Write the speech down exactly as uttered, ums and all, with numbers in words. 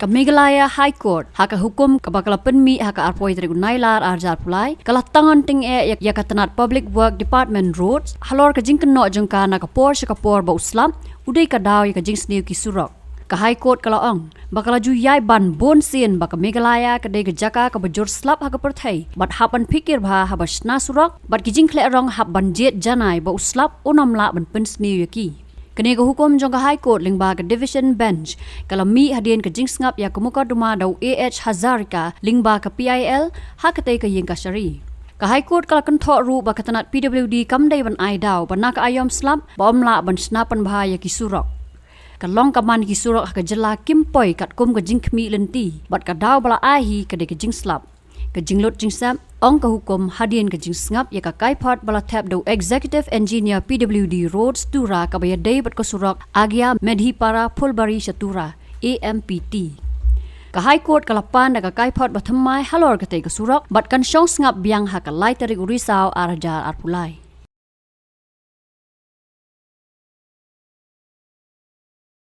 Ka Meghalaya High Court, ha ka hukum kaba ka la pynmih ha ka arphew tarik u Nailar arhajar arphew lai, ka la tang on tyngeh ïa, ïa ka tnat Public Work Department Roads halor ka jingkynnoh jong ka na ka por sha ka por ba u slap u dei ka daw ïa ka jingsniew ki surok. Ka High Court ka la ong ba ka la ju ïai ban bun sien ba ka Meghalaya ka dei ka jaka kaba jur slap ha ka pyrthei, bad hap ban phikir bha haba shna surok, bad ki jingkhleh rong hap ban jied janai ba u slap un ym lah ban pynsniew ïa ki. Kane ka hukum jong ka High Court lyngba ka Division Bench ka la mih hadien ka jingsngap ïa ka mukotduma da u A H Hazarika lyngba ka P I L ha katei ka ïing kashari. Ka High Court ka la kynthoh ruh ba ka tnat P W D kam dei ban ai daw ba na ka aïom slap ba ym lah ban shna pynbha ïa ki surok. Ka long ka man ki surok ha ka jylla kim poi katkum ka jingkhmih lynti, bad ka daw ba la ai hi ka dei ka jingslap. Ka jinglut jingsep, ong ka hukum hadien ka jingsngap ïa ka kaiphod ba la thep da u Executive Engineer P W D Roads Tura kaba ïadei bad ka surok Agia Medhipara Phulbari sha Tura, A M P T. Ka High Court ka la pan da ka kaiphod ba thymmai halor katei ka surok, bad kan shong sngap biang ha ka lai tarik u Risaw arhajar arphew lai.